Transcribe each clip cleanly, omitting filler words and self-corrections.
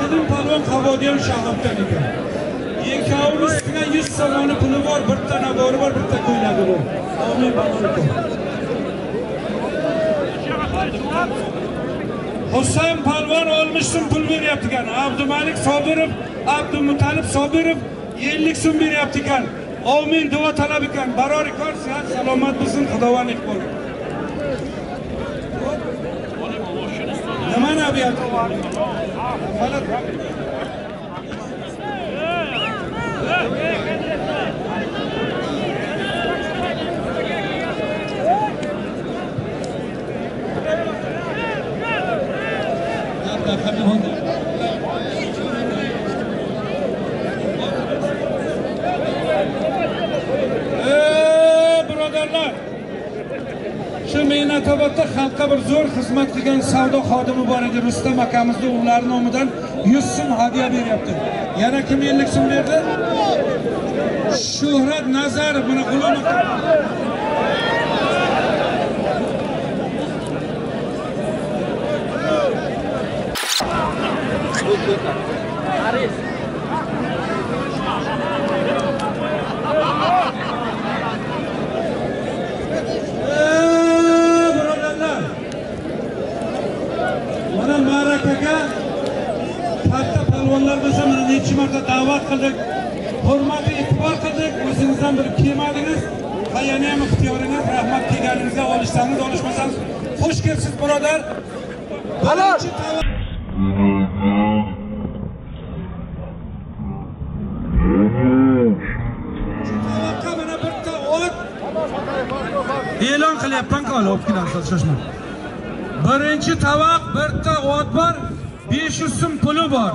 Fahriddin polvon Qavodiyon Shahobdan ekan. Ikkovini ustiga 100 somoni puli bor, bitta navori bor, bitta ko'ylagi bor. Amin baraka. Husayn polvon 60 so'm pul beryapti ekan. Abdumalik Sobirov, Abdumutalib Sobirov 50 so'm beryapti ekan. Amin duo talab ekan. Baror kor, sihat salomat bo'lsin, Xudovand iqbol. Nima nabiyat? Birodarlar, shu Mehnatobodda xalqqa bir zo'r xizmat qilgan savdo xodimi bor edi, Rustam akamizni ular nomidan 100 so'm hadya beryapti. Yana kim 50 so'm berdi? Shuhrat Nazarov, mana G'ulom aka. Birodarlar, mana ma'rakaga katta polvonlar bo'lsa, mana necha marta da'vat qildik, hurmat e'tibor qildik, o'zingizdan bir kelmadingiz. Ha, yana ham ixtiyoringiz, rahmat kelganingizga, olishsangiz, olishmasangiz, xush kelibsiz birodar. Mana bitta ot e'lon qilyapman-ku, olib kelamiz, shoshma. Birinchi tovoq bitta ot bor, 500 so'm puli bor.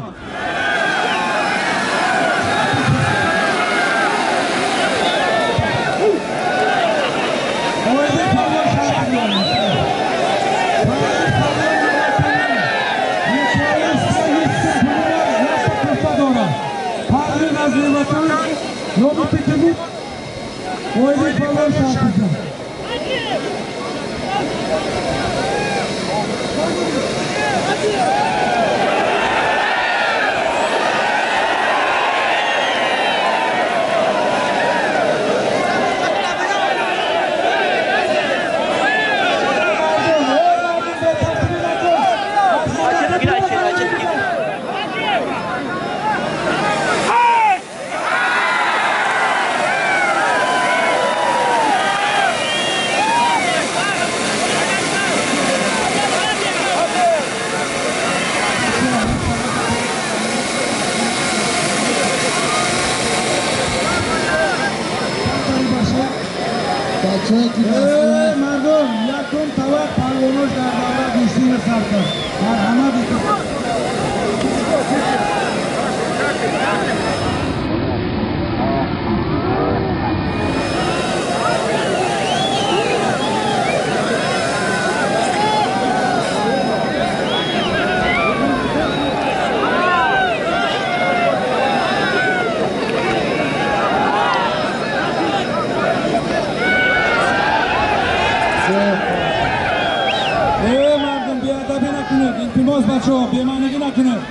Мардум, якум тавақ палвонош дар давра гӯштиро сар кард. Марҳамат. Илтимос, бачаҳо, бемаънигӣ накунед.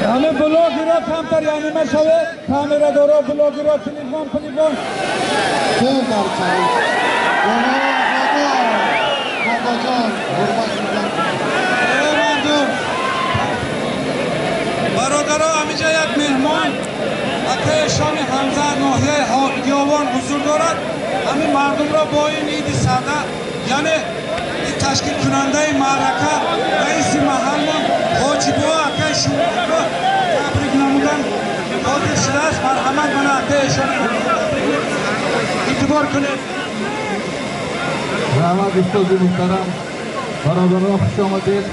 Ҳама блогерҳо камтар янима шавед, камерадорҳо, блогерҳо, телефон, телефон. Бародаро, ҳаминҷа як меҳмон акаи Шоми Ҳамза ноҳияи Ёвон ҳузур дорад. Ҳамин мардумро бо ин иди сада, яъне ин ташкилкунандаи маърака, раиси маҳаллон Ҳоҷибо акаи Шумако табрик намудан қодир шудааст. Марҳамат, мана акаи Шоми эътибор кунед. Раҳмат, устоди муҳтарам. Бародарон, хуш омадед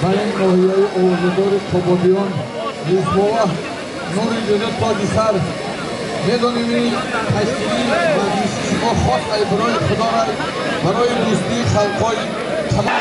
ба ин ноҳияи овозадори Қубодиён. Юсуфова нури ҷудо тоҷи сар. Медонем ин ташкили маҷлиси шумо хос ай барои Худора, барои дӯстии халқҳои тамом.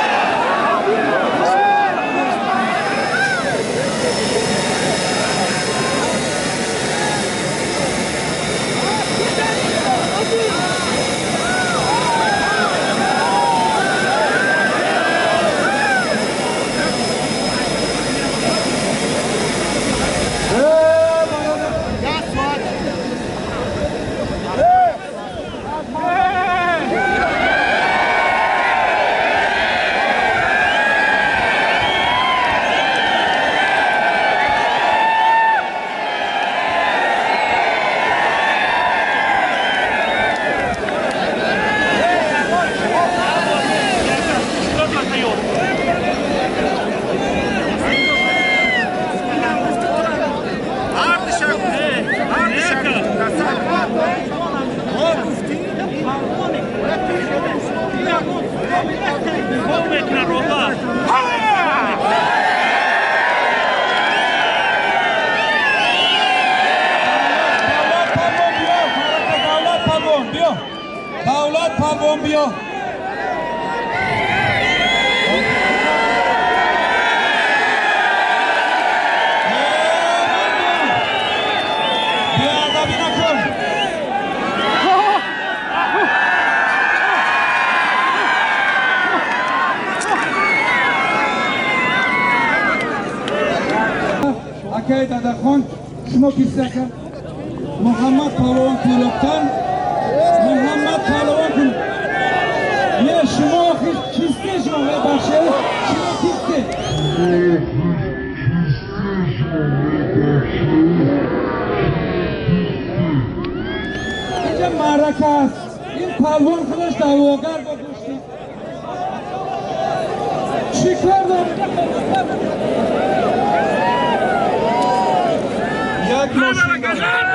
Акаи Дадахон, шумо кисти, ака? Муҳаммад Палвон Кӯлобтан. Муҳаммад Палвон Кӯлоб. Не, шумо охир кисти, шумо бахше, шумо кисти? Инҷа маърака аст. Ин палвон худаш даъвогар бо гӯшти. Чӣ кор доред? Як мошин.